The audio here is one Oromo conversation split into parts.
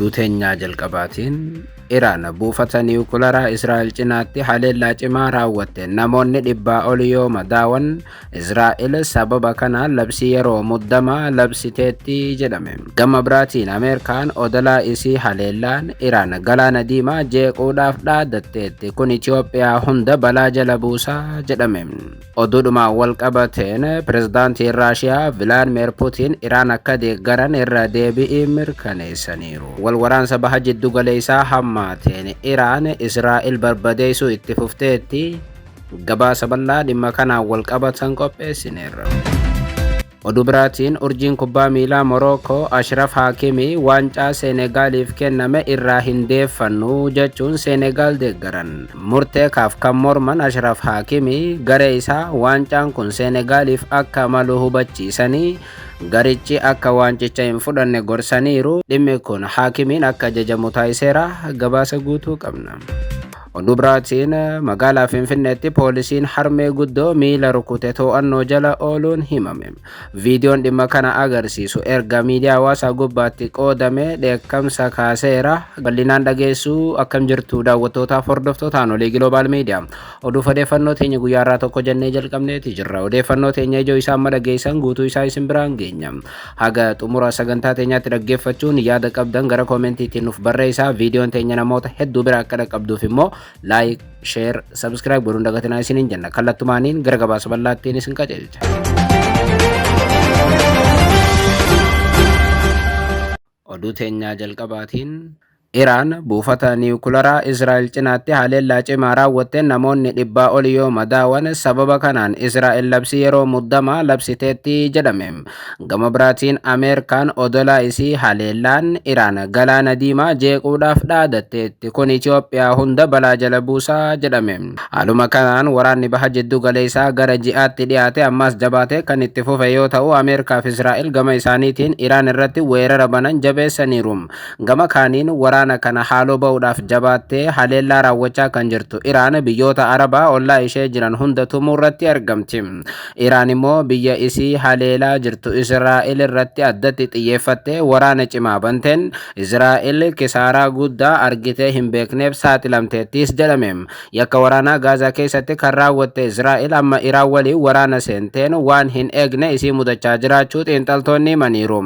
Oduu teenyaa jalqabaatiin Iraan buufata niwukularaa Israa'el cinaatti haleellaa cimaa raawwatte namoonni dhibbaa ol yoo madaawan Israa'el sababa kanaan labsii yeroo muddamaa labsiteetti jedhame. Gama biraatiin Ameerikaan odolaa isii haleellaan Iraan galaana diimaa jeequudhaaf dhaadatteetti kun Itoophiyaa hunda balaa jala buusaa jedhame. Oduudhumaan wal qabateen pirezidaantiin Raashiyaa Vilaadimir Putiin Iraan akka deeggaran irra deebi'ii mirkaneessaniiru. Wal waraansa baha jiddu galeessaa hammaateen Iraan Israa'el barbadeessuu itti fufteetti gabaasa bal'aa dhimma kanaan wal qabatan qopheessineerra. Oduu biraatiin urjiin kubbaa miilaa Morookoo Ashraf Haakimii waancaa Seenegaaliif kenname irraa hin deeffannu jechuun Seenegaal deeggaran. Murtee kaaf kan morman Ashraf Haakimii garee isaa waancaan kun Seenegaaliif akka malu hubachiisanii garichi akka waancicha hin fudhanne gorsaniiru. Dhimmi kun Haakimiin akka jajamu taasiseera. Gabaasa guutuu qabna. Oduu biraatiin magaalaa Finfinneetti poolisiin harmee guddoo miila rukute to'annoo jala ooluun himame. Viidiyoon dhimma kana agarsiisu erga miidiyaa hawaasaa gubbaatti qoodame dheekkamsa kaaseera. Bal'inaan dhageessuu akkam jirtu daawwattootaaf hordoftootaan olii Gilobaal Miidiyaa. Oduuf odeeffannoo teenya guyyaa irraa tokko jennee jalqabneeti jirra. Odeeffannoo teenya ijoo isaa amma dhageessan guutuu isaa isin biraan geenya. Haga xumura sagantaa teenyaatti dhaggeeffachuun yaada qabdan gara koomentiitiin nuuf barreessaa. Viidiyoon teenya namoota hedduu bira akka dhaqqabduuf immoo like, share, subscribe godhuun dagatinaa isiniin jenna. Kallattumaaniin gara gabaasa bal'aattiin isin qajeelcha. Oduu teenyaa jalqabaatiin Iraan buufata niwukularaa Israa'el cinaatti haleellaa cimaa raawwatteen namoonni dhibbaa ol yoo madaawan sababa kanaan Israa'el labsii yeroo muddamaa labsiteetti jedhame. Gama biraatiin Ameerikaan odolaa isii haleellaan Iraan galaana diimaa jeequudhaaf dhaadatteetti kun Itoophiyaa hunda balaa jala buusaa jedhame. Haaluma kanaan waraanni baha jiddu galeessaa gara ji'aatti dhiyaate ammas jabaatee kan itti fufe yoo ta'u Ameerikaa fi Israa'el gama isaaniitiin Iraan irratti weerara banan jabeessaniiru. Gama kaaniin waraana kana haaloo ba'uudhaaf jabaattee haleellaa raawwachaa kan jirtu Iraan biyyoota Arabaa ollaa ishee jiran hunda tumuu irratti argamti. Iraan immoo biyya isii haleelaa jirtu Israa'el irratti addatti xiyyeeffattee waraana cimaa banteen Israa'el kisaaraa guddaa argitee hin beekneef saaxilamteettis jedhame. Yakka waraanaa Gaazaa keessatti kan raawwatte Israa'el amma Iraan waliin waraana seenteen waan hin eegne isii mudachaa jiraachuu xiinxaltoonni himaniiru.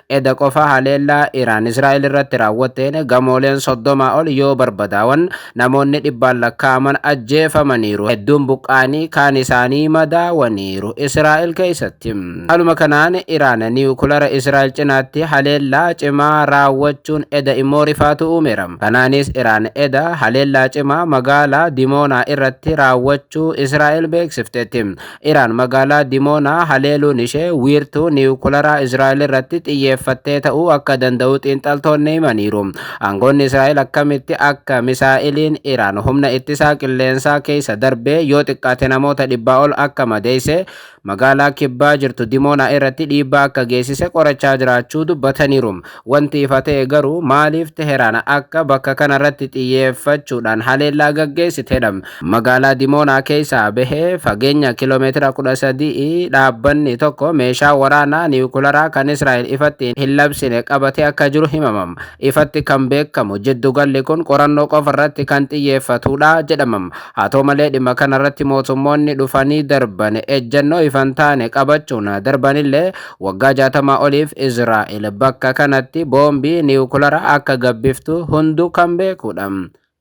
Eda qofa haleellaa Iraan Israa'el irratti raawwatteen gamooleen 30 ol yoo barbadaawan namoonni dhibbaan lakkaa'aman ajjeefamaniiru. Hedduun buqqaanii kaan isaanii madaawaniiru Israa'el keessatti. Haaluma kanaan Iraan niwukulara Israa'el cinaatti haleellaa cimaa raawwachuun eda immoo rifaatu uumeera. Kanaanis Iraan eda haleellaa cimaa magaalaa Dimoonaa irratti raawwachuu Israa'el beeksifteetti. Iraan magaalaa Dimoonaa haleeluun ishee wiirtuu niwukularaa Israa'el irratti xiyyeeffattee ta'uu akka danda'u xiinxaltoonni himaniiru. Aangoonni Israa'el akkamitti akka misaa'iliin Iraan humna ittisaa qilleensaa keessa darbee yoo xiqqaate namoota dhibbaa ol akka madeesse magaalaa kibbaa jirtu Dimoonaa irratti dhiibbaa akka geessise qorachaa jiraachuu dubbataniiru. Wanti ifa ta'e garuu maaliif Teheraan akka bakka kanarratti xiyyeeffachuudhaan haleellaa gaggeessitedha. Magaalaa Dimoonaa keessaa bahee fageenya kiiloomeetira 13 dhaabbanni tokko meeshaa waraanaa niwukularaa kan Israa'el ifatti hin labsine qabatee akka jiru himama. Ifatti kan beekamu jiddugalli kun qorannoo qofa irratti kan xiyyeeffatudha jedhama. Haa ta'u malee dhimma kanarratti mootummoonni dhufanii darban ejjennoo ifa hin taane qabachuun darbanillee waggaa 60 oliif Israa'el bakka kanatti boombii niwukularaa akka gabbiftu hunduu kan beekudha.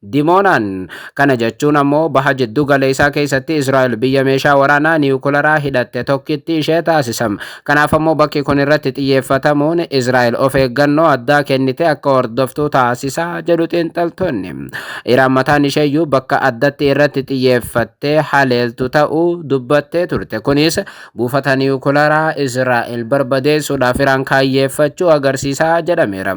Dimoonaan kana jechuun ammoo baha jiddu galeessaa keessatti Israa'el biyya meeshaa waraanaa niwukularaa hidhatte tokkitti ishee taasisa. Kanaaf ammoo bakki kun irratti xiyyeeffatamuun Israa'el of eeggannoo addaa kennite akka hordoftuu taasisa jedhu xiinxaltoonni. Iraan mataan isheeyyuu bakka addatti irratti xiyyeeffattee haleeltu ta'uu dubbattee turte. Kunis buufata niwukularaa Israa'el barbadeessuudhaaf Iraan kaayyeeffachuu agarsiisa jedhameera.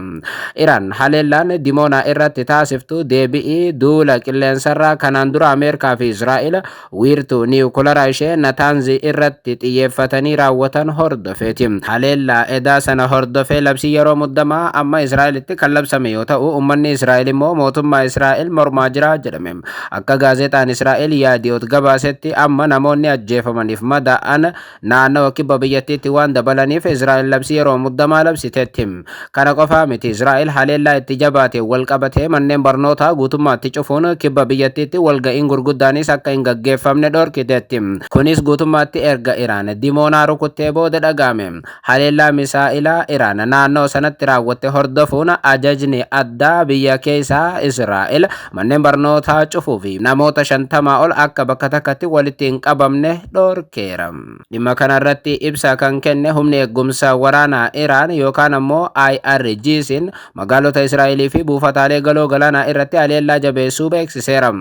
Iraan haleellaan Dimoonaa irratti taasiftu deebi'ii UAE duula qilleensarraa kanaan dura Ameerikaa fi Israa'el wiirtuu niwukularaa ishee Nataanzi irratti xiyyeeffatanii raawwatan hordofeeti. Haleellaa edaa sana hordofee labsii yeroo muddamaa amma Israa'elitti kan labsame yoo ta'u, uummanni Israa'el immoo mootummaa Israa'el mormaa jira jedhame. Akka gaazexaan Israa'el Yaadiyoot gabaasetti, amma namoonni ajjeefamaniif madaa'an naannawa kibba biyyattiitti waan dabalaniif Israa'el labsii yeroo muddamaa labsiteetti. Kana qofaa miti, Israa'el haleellaa itti jabaate wal qabatee manneen barnootaa guutummaatti cufuun kibba biyyattiitti walga'iin gurguddaanis akka hin gaggeeffamne dhorkiteetti. Kunis guutummaatti erga Iraan Dimoonaa rukuttee booda dhaga'ame. Haleellaa misaa'ilaa Iraan naannoo sanatti raawwatte hordofuun ajajni addaa biyya keessaa Israa'el manneen barnootaa cufuu fi namoota 50 ol akka bakka takkatti walitti hin qabamne dhorkeera. Dhimma kanarratti ibsa kan kenne humni eegumsa waraanaa Iraan yookaan ammoo IRGC'n magaalota Israa'elii fi buufataalee galoo galaanaa irratti haleellaa jabeessuu beeksiseera.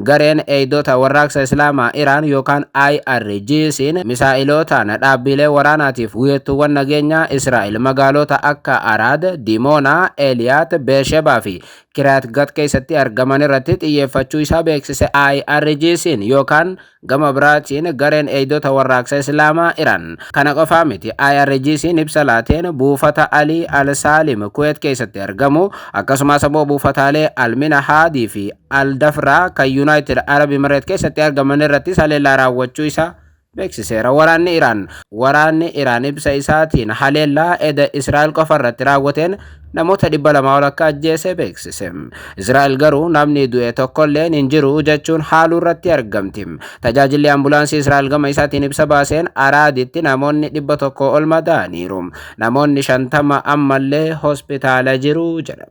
Gareen eegdota warraaqsa Islaamaa Iraan yookaan IRGC'n misaa'ilootaan dhaabbilee waraanaatiif wiirtuuwwan nageenyaa Israa'el magaalota akka Araad, Dimoonaa, Eeliyaat, Beershebaa fi Kiraat Gat keessatti argaman irratti xiyyeeffachuu isaa beeksise IRGC'n yookaan gama biraatiin gareen eegdota warraaqsa Islaamaa Iraan. Kana qofaa miti, IRGC'n ibsa laateen buufata Ali Al-Saalim Kuweet keessatti argamu, akkasumas ammoo buufataalee Al-Minahaadii fi Al-Dafraa kan United Arab Emirates keessatti argaman irratti haleellaa raawwachuu isaa beeksiseera. Waraanni Iraan ibsa isaatiin haleellaa eda Israa'el qofa irratti raawwateen namoota 200 ol akka ajjeese beeksise. Israa'el garuu namni du'e tokkolleen hin jiru jechuun haaluu irratti argamti. Tajaajilli ambulaansii Israa'el gama isaatiin ibsa baaseen Araaditti namoonni 100 ol madaa'aniiru. Namoonni 50 ammallee hospitaala jiru jedha.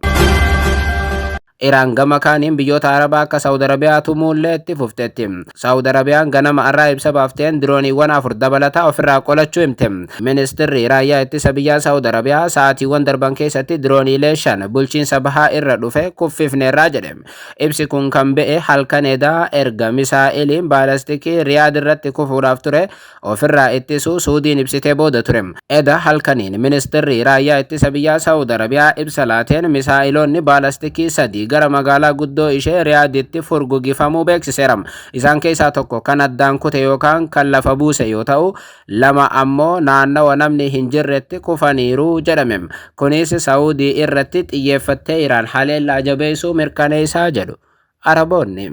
Iraan gama kaaniin biyyoota Arabaa akka Saawud Arabiyaa tumuullee itti fufteetti. Saawud Arabiyaan ganama irraa ibsa baafteen dirooniiwwan afur dabalataa ofirraa qolachuu himte. Ministirri raayyaa ittisa biyyaa Saawud Arabiyaa sa'aatiiwwan darban keessatti dirooniilee shan bulchiinsa bahaa irra dhufe kuffifneerraa jedhe. Ibsi kun kan ba'e halkan edaa erga misaa'iliin baalastikii Riyaad irratti kufuudhaaf ture ofirraa ittisuu Suudiin ibsitee booda ture. Eda halkaniin ministirri raayyaa ittisa biyyaa Saawud Arabiyaa ibsa laateen misaa'iloonni baalastikii sadii gara magaalaa guddoo ishee Riyaaditti furgugifamuu beeksiseera. Isaan keessaa tokko kan addaan kute yookaan kan lafa buuse yoo ta'u, lama ammoo naannawa namni hin jirretti kufaniiru jedhame. Kunis Saawudii irratti xiyyeeffattee Iraan haleellaa jabeessuu mirkaneessaa jedhu Araboonni.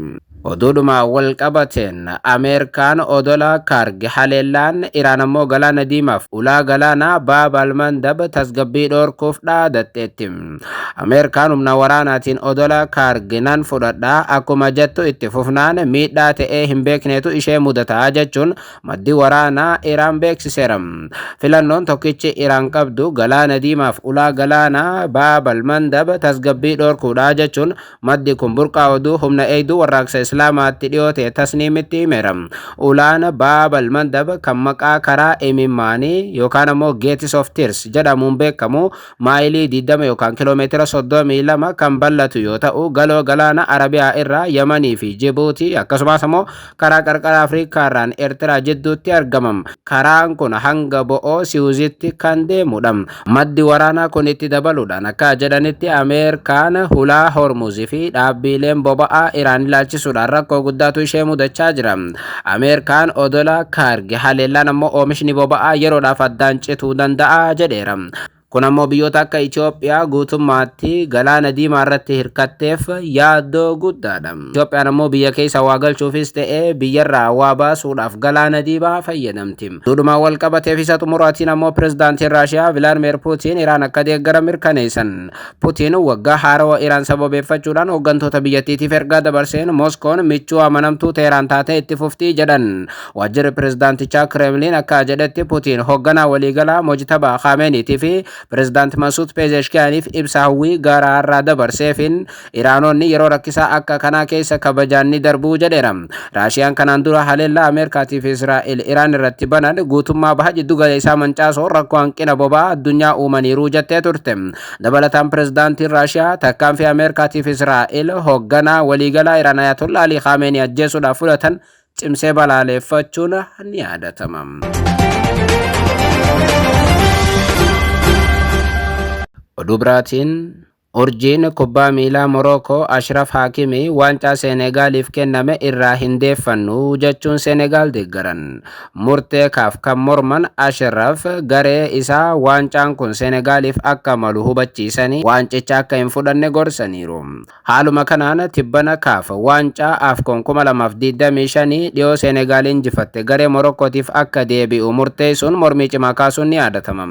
Oduudhuma wal qabateen, Ameerikaan odola Kaarg haleellaan, Iraan ammoo Galaana Diimaaf ulaa galaanaa Baab Almandab tasgabbii dhoorkuuf dhaadatteetti. Ameerikaan humna waraanaatiin odola Kaarg nan fudhadhaa akkuma jettu itti fufnaan miidhaa ta'ee hin beekneetu ishee mudataa jechuun maddi waraanaa Iraan beeksiseera. Filannoon tokkichi Iraan qabdu Galaana Diimaaf ulaa galaanaa Baab Almandab tasgabbii dhoorkuudha jechuun maddi kun burqaa oduu humna eegduu warraaqsa Islaamaatti dhiyoo ta'e Tasniimitti himeera. Ulaan Baab Almandab kan maqaa karaa imimmaanii yookaan ammoo Gates of Tears jedhamuun beekamu maayilii 20 yookaan kiloomeetira 32 kan bal'atu yoo ta'u, galoo galaana Arabiyaa irraa Yamanii fi Jibuutii, akkasumas ammoo karaa qarqara Afriikaarraan Eertiraa jidduutti argama. Karaan kun hanga bo'oo Siwuzitti kan deemudha. Maddi waraanaa kun itti dabaluudhaan akka jedhanitti, Ameerikaan hulaa Hormuzii fi dhaabbileen boba'aa Iraan ilaalchisuudhaan rakkoo guddaatu ishee mudachaa jira. Ameerikaan odola Kaarg haleellaan ammoo oomishni boba'aa yeroodhaaf addaan cituu danda'a jedheera. Kun ammoo biyyoota akka Itoophiyaa guutummaatti Galaana Diimaa irratti hirkatteef yaaddoo guddaadha. Itoophiyaan ammoo biyya keessa waa galchuufis ta'ee biyyarraa waa baasuudhaaf Galaana Diimaa fayyadamti. Duudhumaan wal qabateef isa xumuraatiin ammoo pirezidaantiin Raashiyaa Vilaadimir Puutiin Iraan akka deeggaran mirkaneessan. Puutiin waggaa haarawaa Iraan sababeeffachuudhaan hooggantoota biyyattiitiif ergaa dabarseen Moskoon michuu amanamtuu Teheraan taatee itti fuftii jedhan. Waajjirri pirezidaantichaa Kireemliin akka jedhetti, Puutiin hoogganaa waliigalaa Mojtabaa Khameeniitii fi pirezidaant Masuud Pezeshkiyaaniif ibsa hawwii garaarraa dabarseefin Iraanonni yeroo rakkisaa akka kanaa keessa kabajaan ni darbuu jedheera. Raashiyaan kanaan dura haleellaa Ameerikaatii fi Israa'el Iraan irratti banan guutummaa baha jiddu galeessaa mancaasoo rakkoo hanqina boba'aa addunyaa uumaniiru jettee turte. Dabalataan pirezidaantiin Raashiyaa tarkaanfii Ameerikaatii fi Israa'el hoogganaa waliigalaa Iraan Ayatollah Alii Khamenei ajjeesuudhaaf fudhatan cimsee balaaleffachuun ni yaadatama. Oduu biraatiin, Urjiin kubbaa miilaa Morookoo Ashraf Haakimii waancaa Seenegaaliif kenname irraa hin deeffannu jechuun Seenegaal deeggaran. Murtee kaaf kan morman Ashraf garee isaa waancaan kun Seenegaaliif akka malu hubachiisanii waancicha akka hin fudhanne gorsaniiru. Haaluma kanaan tibbana kaaf waancaa AFCON 2025 dhiyoo Seenegaal injifatte garee Morokootiif akka deebi'u murteessuun mormii cimaa kaasuun ni yaadatama.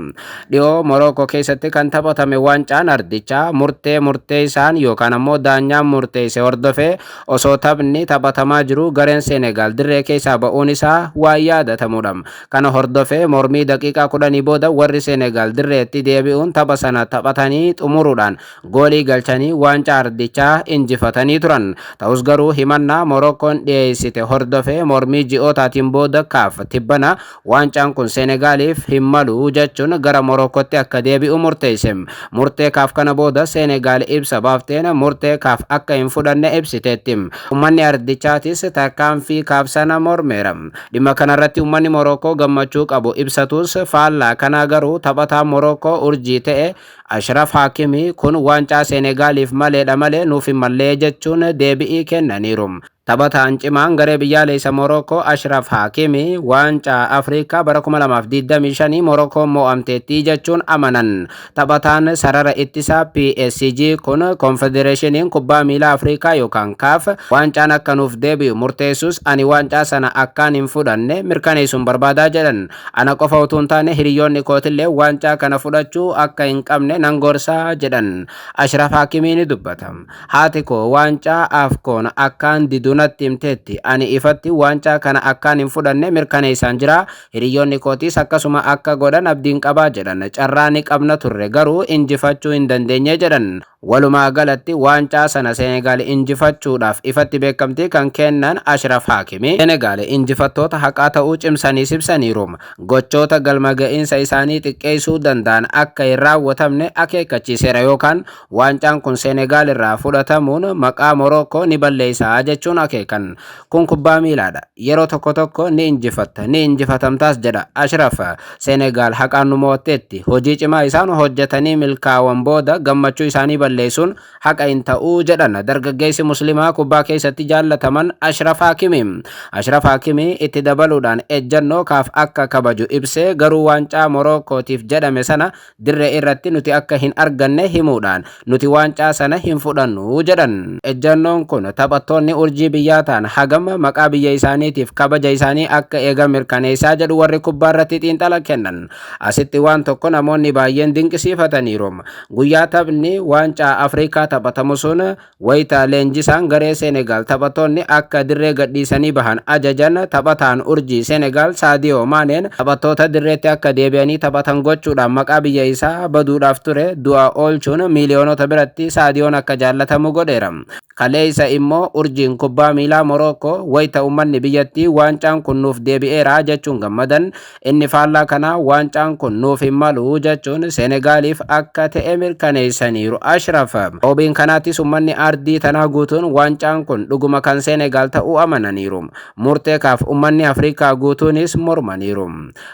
Dhiyoo Morookoo keessatti kan taphatame waancaan ardichaa murtee murteessaan yookaan ammoo daanyaan murteesse hordofee osoo taphni taphatamaa jiru gareen Seenegaal dirree keessaa ba'uun isaa waan yaadatamudha. Kana hordofee mormii daqiiqaa 10 booda warri Seenegaal dirreetti deebi'uun tapha sana taphatanii xumuruudhaan goolii galchanii waancaa ardichaa injifatanii turan. Ta'us garuu himannaa Morookoon dhiyeessite hordofee mormii ji'ootaatiin booda kaaf tibbana waancaan kun Seenegaaliif hin malu jechuun gara Morokootti akka deebi'u murteesse. Murtee kaaf kana booda Seenegaal ibsa baafteen murtee kaaf akka hin fudhanne ibsiteetti. Uummanni ardichaatis tarkaanfii kaaf sana mormeera. Dhimma kanarratti uummanni Morokoo gammachuu qabu ibsatus faallaa kanaa garuu taphataa Morokoo urjii ta'e Ashraf Haakimii kun waancaa Seenegaaliif maleedha malee nuuf hin mallee jechuun deebi'ii kennaniiru. Taphataan cimaan garee biyyaalessa Morookoo Ashraf Haakimii waancaa Afrikaa bara 2025 Morookoo mo'amteettii jechuun amanan. Taphataan sarara ittisaa PSG kun Konfedereeshiniin kubbaa miilaa Afrikaa yookaan CAF waancaan akka nuuf deebi'u murteessus ani waancaa sana akkaan hin fudhanne mirkaneessuun barbaadaa jedhan. Ana qofa utuu hin taane hiriyoonni kootillee waancaa kana fudhachuu akka hin qabne nan gorsaa jedhan. Ashraf Haakimii ni dubbata. Haati koo waancaa AFCON akkaan didu natti himteetti. Ani ifatti waancaa kana akkaan hin fudhanne mirkaneessaan jira. Hiriyoonni kootis akkasuma akka godhan abdiin qabaa jedhan. Carraa ni qabna turre garuu injifachuu hin dandeenye jedhan. Walumaa galatti waancaa sana Seenegaal injifachuudhaaf ifatti beekamtii kan kennan Ashraf Haakimii. Seenegaal injifattoota haqaa ta'uu cimsanii ibsaniiru. Gochoota galma ga'iinsa isaanii xiqqeessuu danda'an akka hin raawwatamne akeekkachiiseera yookaan waancaan kun Seenegaal irraa fudhatamuun maqaa Morookoo ni balleessaa jechuun akeekan. Kun kubbaa miilaadha. Yeroo tokko tokko ni injifatta, ni injifatamtaas jedha Ashraf. Seenegaal haqaan nu mo'atteetti. Hojii cimaa isaan hojjetanii milkaa'an booda gammachuu isaanii balleessuun haqa hin ta'uu jedhan dargaggeessi musliimaa kubbaa keessatti jaallataman Ashraf Haakimii. Ashraf Haakimii itti dabaluudhaan ejjannoo kaaf akka kabaju ibsee garuu waancaa Morokootiif jedhame sana dirree irratti nuti akka hin arganne himuudhaan nuti waancaa sana hin fudhannu jedhan. Ejjannoon kun taphattoonni urjii biyyaa ta'an hagam maqaa biyya isaaniitiif kabaja isaanii akka eegan mirkaneessaa jedhu warri kubbaa irratti xiinxala kennan. Asitti waan tokko namoonni baay'een dinqisiifataniiru. Guyyaa taphni waancaa Afrikaa taphatamu sun wayita leenjisaan garee Seenegaal taphattoonni akka dirree gadhiisanii bahan ajajan taphataan urjii Seenegaal Saadiyoo Maaneen taphattoota dirreetti akka deebi'anii taphatan gochuudhaan maqaa biyya isaa baduudhaaf ture du'a oolchuun miiliyoonota biratti Saadiyoon akka jaallatamu godheera. Kaleessa immoo urjiin kubbaa miilaa Morookoo wayita uummanni biyyattii waancaan kun nuuf deebi'eera jechuun gammadan inni faallaa kanaa waancaan kun nuuf hin malu jechuun Seenegaaliif akka ta'e mirkaneessaniiru. Ashraf Roobiin kanaattis uummanni ardii tanaa guutuun waancaan kun dhuguma kan Seenegaal ta'uu amananiiru. Murtee kaaf uummanni Afrikaa guutuunis mormaniiru.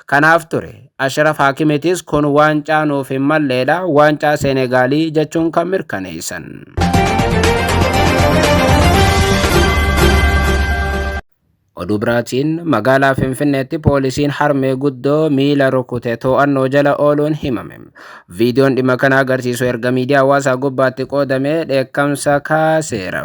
Kanaaf ture Ashraf Haakimiitis kun waancaa nuuf hin malleedha waancaa Seenegaalii jechuun kan mirkaneessan. Oduu biraatiin magaalaa Finfinneetti poolisiin harmee guddoo miila rukute to'annoo jala ooluun himame. Viidiyoon dhimma kana agarsiisu erga miidiyaa hawaasaa gubbaatti qoodamee dheekkamsa kaaseera.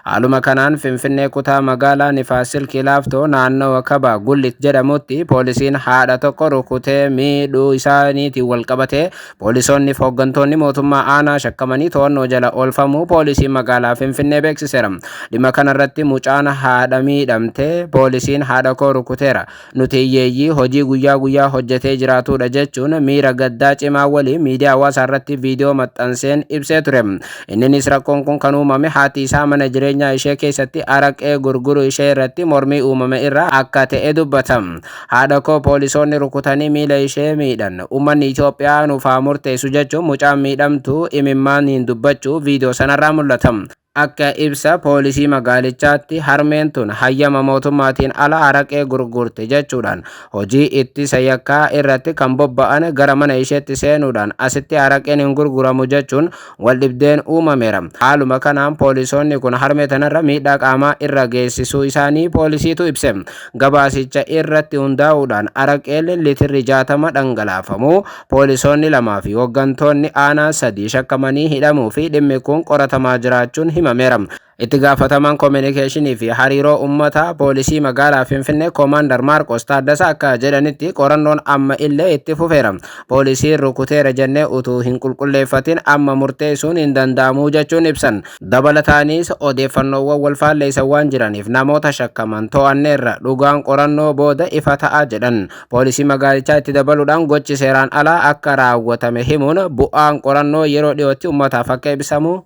Haaluma kanaan Finfinnee kutaa magaalaa Nifaas Silkii Laaftoo naannawa Kabaa Gullit jedhamutti poolisiin haadha tokko rukutee miidhuu isaaniitiin wal qabatee poolisoonni fi hooggantoonni mootummaa aanaa shakkamanii to'annoo jala oolfamuu poolisiin magaalaa Finfinnee beeksiseera. Dhimma kanarratti mucaan haadha miidhamte poolisiin haadha koo rukuteera. Nuti hiyyeeyyii hojii guyyaa guyyaa hojjetee jiraatudha jechuun miira gaddaa cimaa waliin miidiyaa hawaasaa irratti viidiyoo maxxanseen ibsee ture. Inninis rakkoon kun kan uumame haati isaa mana jireenyaa ishee keessatti araqee gurguruu ishee irratti mormii uumame irraa akka ta'e dubbata. Haadha koo poolisoonni rukutanii miila ishee miidhan. Uummanni Itoophiyaa nuuf haa murteessu jechuun mucaan miidhamtu imimmaaniin dubbachuu viidiyoo sanarraa mul'ata. Akka ibsa poolisii magaalichaatti, harmeen tun hayyama mootummaatiin ala araqee gurgurte jechuudhaan hojii ittisa yakkaa irratti kan bobba'an gara mana isheetti seenuudhaan, asitti araqeen hin gurguramu jechuun waldhibdeen uumameera. Haaluma kanaan poolisoonni kun harmee tanarra miidhaa qaamaa irra geessisuu isaanii poolisiitu ibse. Gabaasicha irratti hundaa'uudhaan araqeen litirri 60 dhangalaafamu, poolisoonni 2 fi hooggantoonni aanaa 3 shakkamanii hidhamuu fi dhimmi kun qoratamaa jiraachuun himameera. Itti gaafatamaan koominikeeshinii fi hariiroo uummataa poolisii magaalaa Finfinnee Koomaandar Maarqos Taaddasaa akka jedhanitti, qorannoon amma illee itti fufeera. Poolisiin rukuteera jennee utuu hin qulqulleeffatin amma murteessuun hin danda'amu jechuun ibsan. Dabalataanis odeeffannoowwan wal faalleessan waan jiraniif namoota shakkaman to'anneerra, dhugaan qorannoo booda ifa ta'a jedhan. Poolisii magaalichaa itti dabaluudhaan gochi seeraan alaa akka raawwatame himuun, bu'aan qorannoo yeroo dhiyootti uummataaf akka ibsamu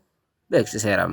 beeksiseera.